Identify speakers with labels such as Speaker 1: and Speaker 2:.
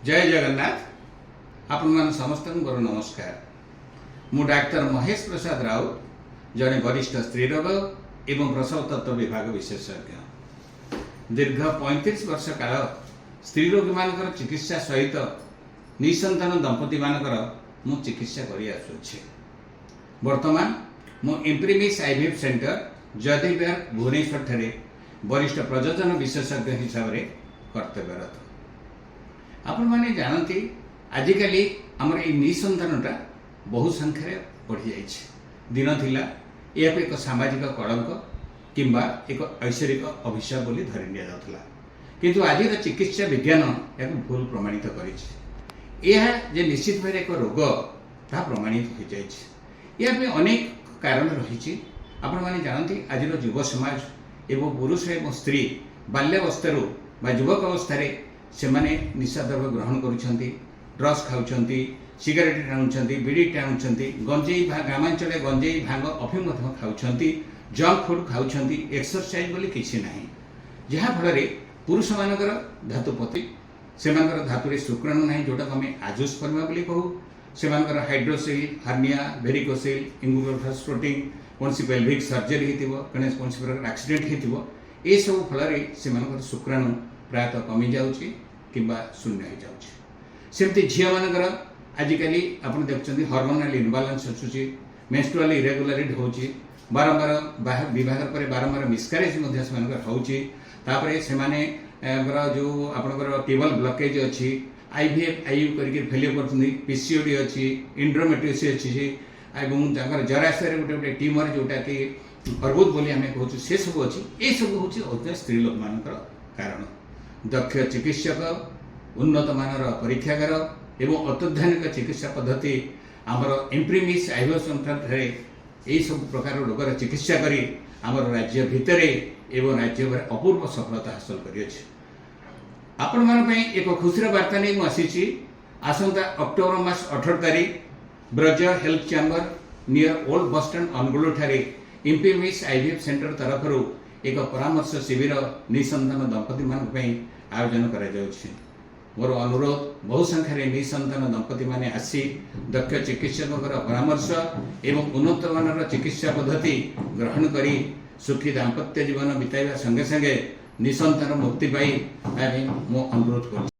Speaker 1: ଜୟ ଜଗନ୍ନାଥ। ଆପଣମାନ ସମସ୍ତଙ୍କୁ ମୋର ନମସ୍କାର। ମୁଁ ଡାକ୍ତର ମହେଶ ପ୍ରସାଦ ରାଉତ, ଜଣେ ବରିଷ୍ଠ ସ୍ତ୍ରୀରୋଗ ଏବଂ ପ୍ରସବ ତତ୍ତ୍ୱ ବିଭାଗ ବିଶେଷଜ୍ଞ। ଦୀର୍ଘ 35 ବର୍ଷ କାଳ ସ୍ତ୍ରୀ ରୋଗୀମାନଙ୍କର ଚିକିତ୍ସା ସହିତ ନିଃସନ୍ତାନ ଦମ୍ପତିମାନଙ୍କର ମୁଁ ଚିକିତ୍ସା କରି ଆସୁଅଛି। ବର୍ତ୍ତମାନ ମୁଁ ଇମ୍ପ୍ରିମିସ୍ ଆଇଭିଏଫ୍ ସେଣ୍ଟର, ଜୟଦେବ ବିହାର, ଭୁବନେଶ୍ୱରଠାରେ ବରିଷ୍ଠ ପ୍ରଜନନ ବିଶେଷଜ୍ଞ ହିସାବରେ କର୍ତ୍ତବ୍ୟରତ। ଆପଣମାନେ ଜାଣନ୍ତି, ଆଜିକାଲି ଆମର ଏଇ ନିଃସନ୍ତାନଟା ବହୁ ସଂଖ୍ୟାରେ ବଢ଼ିଯାଇଛି। ଦିନ ଥିଲା, ଏହାକୁ ଏକ ସାମାଜିକ କଳଙ୍କ କିମ୍ବା ଏକ ଐଶ୍ୱରିକ ଅଭିଶାପ ବୋଲି ଧରି ନିଆଯାଉଥିଲା। କିନ୍ତୁ ଆଜିର ଚିକିତ୍ସା ବିଜ୍ଞାନ ଏହାକୁ ଭୁଲ ପ୍ରମାଣିତ କରିଛି। ଏହା ଯେ ନିଶ୍ଚିତ ଭାବରେ ଏକ ରୋଗ, ତାହା ପ୍ରମାଣିତ ହୋଇଯାଇଛି। ଏହା ପାଇଁ ଅନେକ କାରଣ ରହିଛି। ଆପଣମାନେ ଜାଣନ୍ତି, ଆଜିର ଯୁବ ସମାଜ ଏବଂ ପୁରୁଷ ଏବଂ ସ୍ତ୍ରୀ ବାଲ୍ୟାବସ୍ଥାରୁ ବା ଯୁବକ ଅବସ୍ଥାରେ ସେମାନେ ନିଶାଦ୍ରବ୍ୟ ଗ୍ରହଣ କରୁଛନ୍ତି, ଡ୍ରଗ୍ସ ଖାଉଛନ୍ତି, ସିଗାରେଟ୍ ଟାଣୁଛନ୍ତି, ବିଡ଼ି ଟାଣୁଛନ୍ତି, ଗଞ୍ଜେଇ, ଗ୍ରାମାଞ୍ଚଳରେ ଗଞ୍ଜେଇ, ଭାଙ୍ଗ, ଅଫିମ ମଧ୍ୟ ଖାଉଛନ୍ତି, ଜଙ୍କ ଫୁଡ୍ ଖାଉଛନ୍ତି। ଏକ୍ସରସାଇଜ ବୋଲି କିଛି ନାହିଁ, ଯାହାଫଳରେ ପୁରୁଷମାନଙ୍କର ଧାତୁପତି, ସେମାନଙ୍କର ଧାତୁରେ ଶୁକ୍ରାଣୁ ନାହିଁ, ଯେଉଁଟାକୁ ଆମେ ଆଜୋସ୍ପର୍ମିଆ ବୋଲି କହୁ। ସେମାନଙ୍କର ହାଇଡ୍ରୋସିଲ୍, ହାର୍ନିଆ, ଭେରିକୋସିଲ୍, ଇଙ୍ଗୁଇନାଲ, କୌଣସି ପେଲଭିକ୍ ସର୍ଜରୀ ହେଇଥିବ, କୌଣସି ପ୍ରକାର ଆକ୍ସିଡେଣ୍ଟ ହେଇଥିବ, ଏସବୁ ଫଳରେ ସେମାନଙ୍କର ଶୁକ୍ରାଣୁ ପ୍ରାୟତଃ କମିଯାଉଛି କିମ୍ବା ଶୂନ୍ୟ ହେଇଯାଉଛି। ସେମିତି ଝିଅମାନଙ୍କର ଆଜିକାଲି ଆପଣ ଦେଖୁଛନ୍ତି, ହରମୋନାଲ ଇନବାଲାନ୍ସ ଆସୁଛି, ମେନ୍ଷ୍ଟ୍ରୁଆଲ ଇରେଗୁଲାରିଟି ହେଉଛି, ବାରମ୍ବାର ବିବାହ ପରେ ବାରମ୍ବାର ମିସକାରେଜ ମଧ୍ୟ ସେମାନଙ୍କର ହେଉଛି। ତାପରେ ସେମାନଙ୍କର ଯେଉଁ ଆପଣଙ୍କର ଟ୍ୟୁବାଲ ବ୍ଲକେଜ୍ ଅଛି, ଆଇଭିଏଫ୍, ଆଇୟୁ କରିକି ଫେଲିୟର କରୁଛନ୍ତି, ପିସିଓଡି ଅଛି, ଏଣ୍ଡୋମେଟ୍ରିଓସିସ୍ ଅଛି ଏବଂ ତାଙ୍କର ଜରାଶୟରେ ଗୋଟେ ଗୋଟେ ଟ୍ୟୁମର, ଯେଉଁଟାକି ଅର୍ବୁଦ ବୋଲି ଆମେ କହୁଛୁ, ସେସବୁ ଅଛି। ଏସବୁ ହେଉଛି ଅତ୍ୟ ସ୍ତ୍ରୀ ଲୋକମାନଙ୍କର କାରଣ। ଦକ୍ଷ ଚିକିତ୍ସକ, ଉନ୍ନତ ମାନର ପରୀକ୍ଷାଗାର ଏବଂ ଅତ୍ୟାଧୁନିକ ଚିକିତ୍ସା ପଦ୍ଧତି ଆମର ଏମ୍ପ୍ରିମିସ୍ ଆଇଭିଏଫ୍ ସେଣ୍ଟରଠାରେ ଏହିସବୁ ପ୍ରକାର ରୋଗର ଚିକିତ୍ସା କରି ଆମର ରାଜ୍ୟ ଭିତରେ ଏବଂ ରାଜ୍ୟ ବାହାରେ ଅପୂର୍ବ ସଫଳତା ହାସଲ କରିଅଛି। ଆପଣମାନଙ୍କ ପାଇଁ ଏକ ଖୁସିର ବାର୍ତ୍ତା ନେଇ ମୁଁ ଆସିଛି। ଆସନ୍ତା ଅକ୍ଟୋବର ମାସ 18 ତାରିଖ Braja health chamber, near old bus stand, ଅନୁଗୁଳଠାରେ ଇମ୍ପ୍ରିମିସ୍ ଆଇଭିଏଫ୍ ସେଣ୍ଟର ତରଫରୁ ଏକ ପରାମର୍ଶ ଶିବିର ନିଃସନ୍ତାନ ଦମ୍ପତିମାନଙ୍କ ପାଇଁ ଆୟୋଜନ କରାଯାଉଛି। ମୋର ଅନୁରୋଧ, ବହୁ ସଂଖ୍ୟାରେ ନିଃସନ୍ତାନ ଦମ୍ପତିମାନେ ଆସି ଦକ୍ଷ ଚିକିତ୍ସକଙ୍କର ପରାମର୍ଶ ଏବଂ ଉନ୍ନତମାନର ଚିକିତ୍ସା ପଦ୍ଧତି ଗ୍ରହଣ କରି ସୁଖୀ ଦାମ୍ପତ୍ୟ ଜୀବନ ବିତାଇବା ସଙ୍ଗେ ସଙ୍ଗେ ନିଃସନ୍ତାନ ମୁକ୍ତି ପାଇ ପାଇଁ ମୁଁ ଅନୁରୋଧ କରୁଛି।